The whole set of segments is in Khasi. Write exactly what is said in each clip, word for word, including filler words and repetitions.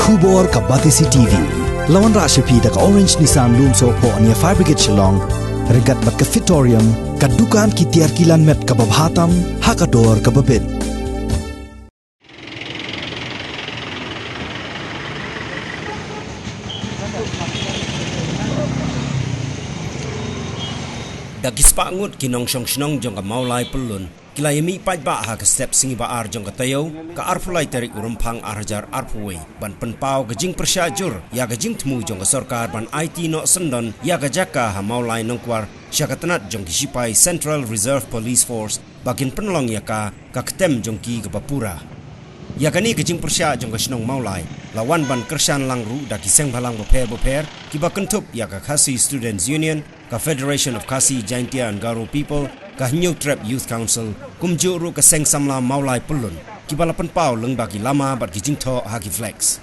Khubor ka Batesi T V. La wanrah sha phi da ka Orange Nissan Lumsohphoh near Fire Brigade Shillong. Ryngkat bad ka Fitorium, ka dukan ki tiar kilan met kaba bha tam ha ka dor kaba bit. Da ki spah ngut ki nongshong shnong jong ka Mawlai Pyllun ki la ïa mih paidbah ha ka step sngi ba ar jong ka taïew, ka arphew lai tarik u Rymphang ar hajar arphew wei, ban pynpaw ka jingpyrshah jur ïa ka jingthmu jong ka sorkar ban aiti noh syndon ïa ka jaka ha Mawlai Nongkwar sha ka tnat jong ki shipai Central Reserve Police Force, ba kin pynlong ïa ka ka ktem jong ki kaba pura. Ïa kane ka jingpyrshah jong ka shnong Mawlai la wan ban kyrshan lang ruh da ki seng bhalang bapher bapher, kiba kynthup ïa ka Khasi Students Union, ka Federation of Khasi Jaintia and Garo People, ka Hynñiewtrep Youth Council, kumjuh ruh ka Seng Samla Mawlai Pyllun, kiba la pynpaw lyngba ki lama bad ki jingthoh ha ki flex.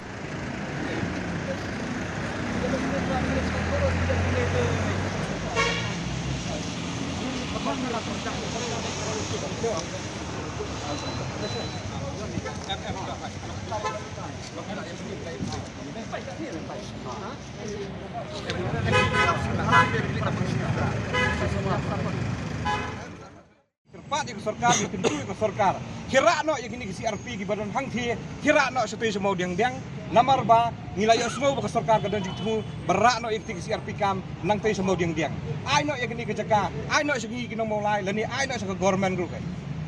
Kyrpad ïa ka sorkar, ïa ka sorkar. Khie rah noh ïa kine ki C R P kiba don hangthie, khie rah noh shatei sha Mawdiangdiang. Namar ba ngi la ïohsngew ba ka sorkar ka don jingthmu ban rah noh ïa kine ki C R P camp nangtei sha Mawdiangdiang. Ai noh ïa kine ki jaka, ai noh sha ngi ki nong Mawlai, lane ai noh sha ka government ruh.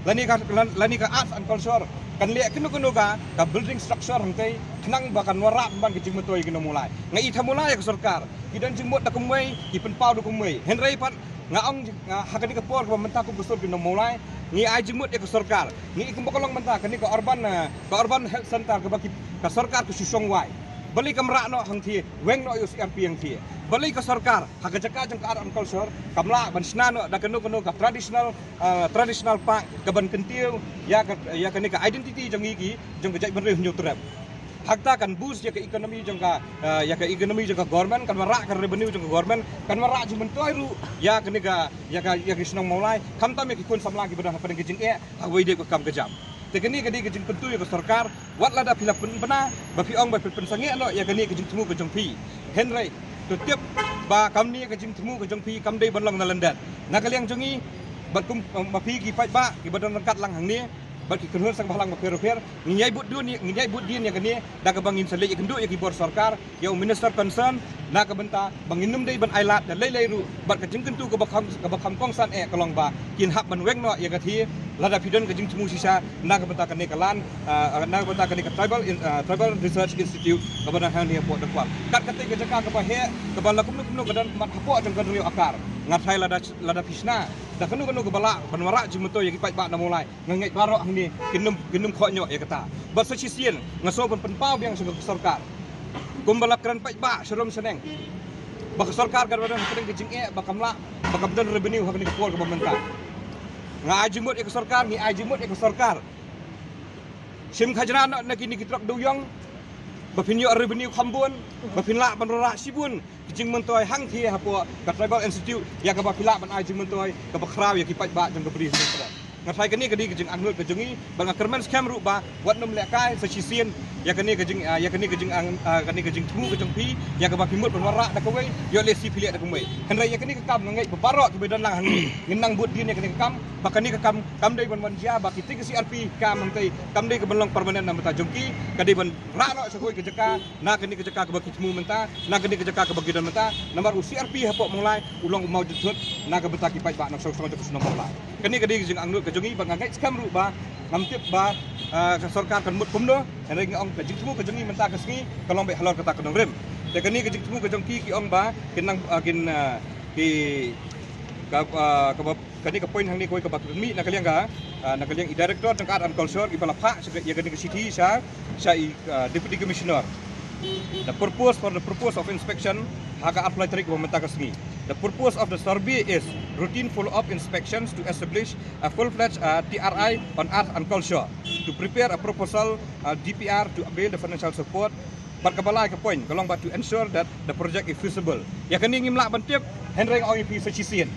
Lane ka, lane ka arts and culture kan leh kano kano ka, ka building structure hangtei, khnang ba kan wanrah pynban ka jingmyntoi ïa ki nong Mawlai. Nga i thamula ïa ka sorkar, ki don jingmut da kumwei, ki pynpaw da kumwei. Hynrei pat nga ong, ah, ha kane ka por kaba mynta kum ka sur ki nong Mawlai, ngi ai jingmut ïa ka sorkar. Ngi i kumba ka long mynta kane ka urban, ah, ka urban health center kaba ki, ka sorkar ka shu shong wai. Balei kam rah noh hangthie, weng noh ïa u C R P hangthie. Balei ka sorkar ha ka jaka jong ka art and culture kam lah ban shna noh da kano kano ka traditional, ah, traditional park kaban kyntiew ïa ka, ïa kane ka identity jong ngi ki, jong ka jaitbynriew Hynñiewtrep. Hangta kan boost ïa ka economy jong ka, ah, ïa ka economy jong ka government, kan wanrah ka revenue jong ka government, kan wanrah jingmyntoi ruh ïa kane ka, ïa ka, ïa ka shnong Mawlai, khamtam ïa ki khun samla kiba don hapdeng ka jingeh ha kawei de ka kam ka jam. Te kane ka dei ka jingkyntu ïa ka sorkar, wat lada phi la pynbna ba phi ong ba phi pynsangeh noh ïa kane ka jingthmu ka jong phi. Hynrei to tip ba kamne ka jingthmu ka jong phi kam dei ban long na lyndet. Na ka liang jong ngi, bad kum, ma phi ki paidbah kiba don ryngkat lang hangne, bad ki kynhun seng bhalang bapher bapher, ngin ïai bud dien, ngin ïai bud dien ïa kane, da kaba ngin sa leit ïakynduh ïa ki bor sorkar, ïa u minister concern, na ka bynta ba ngin ym dei ban ailad da lei lei ruh, bad ka jingkyntu kaba kham, kaba kham kongsan eh ka long ba kin hap ban weng noh ïa ka thie, lada phi don ka jingthmu shisha na ka bynta kane ka land, ah, na ka bynta kane ka tribal in, ah, tribal research institute kaba don hangne hapoh Nongkwar. Kat katei ka jaka kaba heh, kaba la kumno kumno ka don mat hapoh jong ka hynriew akar. Nga tharai lada, lada phi shna da kano kano kaba lah ban wanrah jingmyntoi ïa ki paidbah na Mawlai. Nga ngeit baroh hangne kin ym, kin ym khoh noh ïa kata. Bad sa shisien nga sngew ban pynpaw biang sha ka sorkar, kumba la kren paidbah sharum shaneng, ba ka sorkar ka don hapdeng ka jingeh, ba kam lah, ba kam don revenue ha kane ka por kaba mynta. Nga ai jingmut ïa ka sorkar, ngi ai jingmut ïa ka sorkar, shim khajna noh na kine ki trok dewïong, ba phin ïoh revenue kham bun, ba phin lah ban wanrah shibun ki jingmyntoi hangthie hapoh ka tribal institute, ïa kaba phi lah ban ai jingmyntoi kaba khraw ïa ki paidbah jong ka Bri Hynñiewtrep. Nga tharai kane ka dei ka jingangnud ka jong ngi, bad nga kyrmen skhem ruh ba wat nym lehkai sa shisien ïa kane ka jing, ah, ïa kane ka jing, ah, kane ka jingthmu ka jong phi, ïa kaba phi mut ban wanrah da kawei, ïoh lehse phi leh da kawei. Hynrei ïa kane ka kam nga ngeit ba baroh kiba don lang hangne ngin nang bud dien ïa kane ka kam, ba kane ka kam kam dei ban wan jia, ba kitei ki C R P camp hangtei kam dei ka ban long permanent na ka bynta jong ki, ka dei ban rah noh sha kawei ka jaka, na kane ka jaka kaba ki thmu mynta, na kane ka jaka kaba ki don mynta, namar u C R P hapoh Mawlai u long u mawjud thut na ka bynta ki paidbah nongshong shnong jong ka shnong Mawlai. Kane ka dei ka jingangnud ka jong ngi, bad nga ngeit skhem ruh ba ngam tip ba, ah, ka sorkar kan mut kumno, hynrei nga ong ka jingthmu ka jong ngi mynta ka sngi ka long beit halor kata ka nongrim. Te kane ka jingthmu ka jong ki, ki ong ba kin nang, ah, kin, ah, ki, ka, ah, kaba kane ka point hangne kawei kaba pynmih na ka liang ka, ah, na ka liang i director jong ka Art and Culture, iba la phah sha ka, ïa kane ka shithi sha, sha i, ah, Deputy Commissioner. The purpose, for the purpose of inspection, ha ka arphew lai tarik kaba mynta ka sngi. The purpose of the survey is routine follow-up inspections to establish a full-fledged, ah, T R I on art and culture, to prepare a proposal, ah, D P R, to avail the financial support. Bad kaba lai ka point ka long ba to ensure that the project is feasible. Ïa kane ngim lah ban tip, hynrei nga ong ïa phi sa shisien,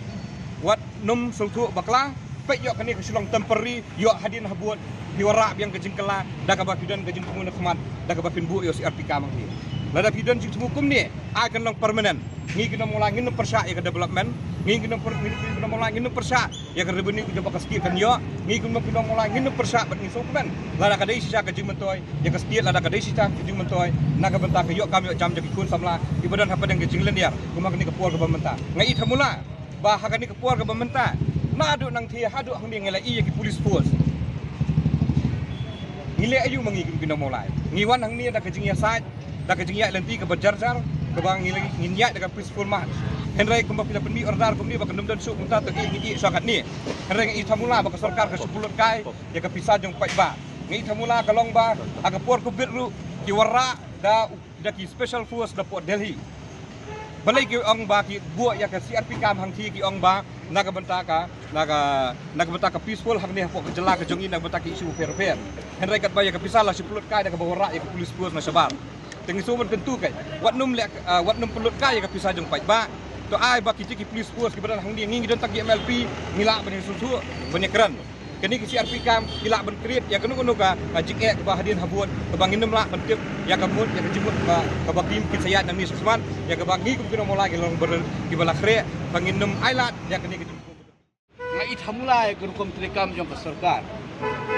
wat nym sngewthuh bakla, peit ïoh kane ka Shillong temporary, ïoh hadien habud Ki wanrah biang ka jingkylla da kaba phi don ka jingthmu na khmat da kaba phin buh ïa u C R P camp hangne. Lada phi don jingthmu kumne, ai kan long permanent. Ngi ki nongmawlai ngin ym pyrshah ïa ka development, ngi ki nong, ngi ki nongmawlai ngin ym pyrshah ïa ka revenue kaba ka state kan ïoh, ngi ki nongmawlai ngin ym pyrshah bad ngi sngewkmen. Lada ka dei shisha ka jingmyntoi ïa ka state, lada ka dei shisha ka jingmyntoi na ka bynta ka ïoh kam ïoh jam jong ki khun samla kiba don hapdeng ka jinglynñiar kum ha kane ka por kaba mynta. Nga i thamula ba ha kane ka por kaba mynta, naduh nangthie haduh hangne ngi la i ïa ki police force. Ngi leh aïu ma ngi kum ki nongmawlai? Ngi wan hangne da ka jingïasaid, da ka jingïaid lynti kaba jarjar, kaba ngi la, ngin ïaid da ka peaceful march. Hynrei kumba phi la pynmih order kumne ba kan ym don shuh kumta, to i ngi i sha katne. Hynrei nga i thamula ba ka sorkar ka shu pynlut kai ïa ka pisa jong paidbah. Nga i thamula ka long ba ha ka por covid ruh ki wanrah da u da ki special force na pdeng Delhi. Balei ki ong ba ki buh ïa ka C R P camp hangthie? Ki ong ba na ka bynta ka, na ka, na ka bynta ka peaceful hangne hapoh ka jylla ka jong ngi, na ka bynta ki issue bapher bapher. Hynrei katba ïa ka pisa la shu pynlut kai da kaba wanrah ïa ka police force na shabar. Te ngi shu ban kyntu kai, wat nym leh, ah, wat nym pynlut kai ïa ka pisa jong paidbah. To ai ba kiti ki police force kiba don hangne, ngi, ngi don tang ki M L P, ngi lah ban ïasngewthuh, ban ïakren. Kane ka C R P camp ki lah ban create ïa kano kano ka, ka jingeh kaba hadien habud, kaba ngin ym lah ban tip ïa ka mut, ïa ka jingmut kaba, kaba kim kin sa ïaid nangne shakhmat, ïa kaba ngi kum ki nongmawlai ki long baroh kiba la khreh, ba ngin ym ailad ïa kane ka jingmut. Nga i thamula ïa ka rukom treikam jong ka sorkar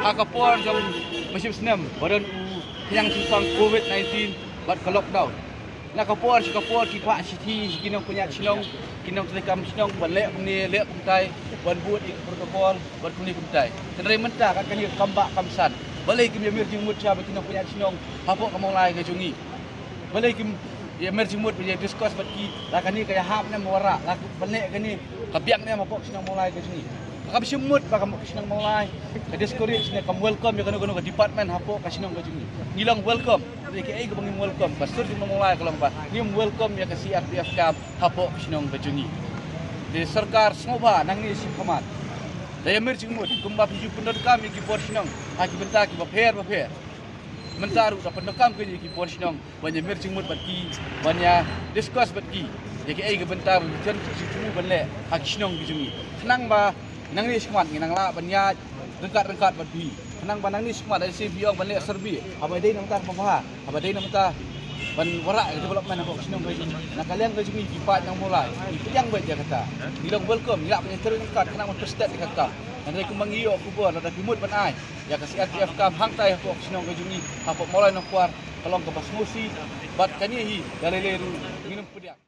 ha ka por jong ba shim snem ba don u khñiang jingpang covid nineteen bad ka lockdown. Na ka por sha ka por ki phah shithi sha ki nongpynïaid shnong, ki nongtreikam shnong, ban leh kumne leh kumtai, ban bud ïa ka protocol, ban kumne kumtai. Hynrei mynta ka kane kam bah kam san. Balei kim ïamir jingmut sha ba ki nongpynïaid shnong hapoh ka Mawlai ka jong ngi? Balei kim ïamir jingmut ban ïa discuss bad ki la kane ka ïahap ne em wanrah, la ban leh kane ka biang ne em hapoh ka shnong Mawlai ka jong ngi? Kam shym mut ba ka shnong Mawlai ka discourage ne kam welcome ïa kano kano ka department hapoh ka shnong ka jong ngi. Ngi long welcome. Te kaei kaba ngim welcome, ka sur jong u Mawlai ka long ba ngim welcome ïa ka C R P F camp hapoh ka shnong ka jong ngi. Te sorkar sngewbha nangne shakhmat da ïamir jingmut kumba phi ju pyndonkam ïa ki bor shnong ha ki bynta kiba pher bapher. Mynta ruh da pyndonkam kein ïa ki bor shnong ban ïamir jingmut bad ki, ban ïa discuss bad ki ïa kaei ka bynta ba ki jan ki jingthmu ban leh ha ki shnong ki jong ngi. Khnang ba nangne shakhmat ngin nang lah ban ïaid ryngkat ryngkat bad phi. Khnang ba nangne shakhmat lada shisien phi ong ban leh survey, haba dei na ka bynta kaba bha, haba dei na ka bynta ban wanrah ïa ka development hapoh ka shnong ka jong ngi, na ka liang ka jong ngi ki paid nong Mawlai ngi pdiang beit ïa kata. Ngi long welcome, ngi lah ban ïatrei ryngkat khnang ban pynstet ïa kata. Hynrei kumba ngi ïoh khubor, lada phi mut ban ai ïa ka C R P F camp hangtai hapoh ka shnong ka jong ngi, hapoh Mawlai Nongkwar, ka long kaba sngewsih. Bad kane hi da lei lei ruh ngin ym pdiang.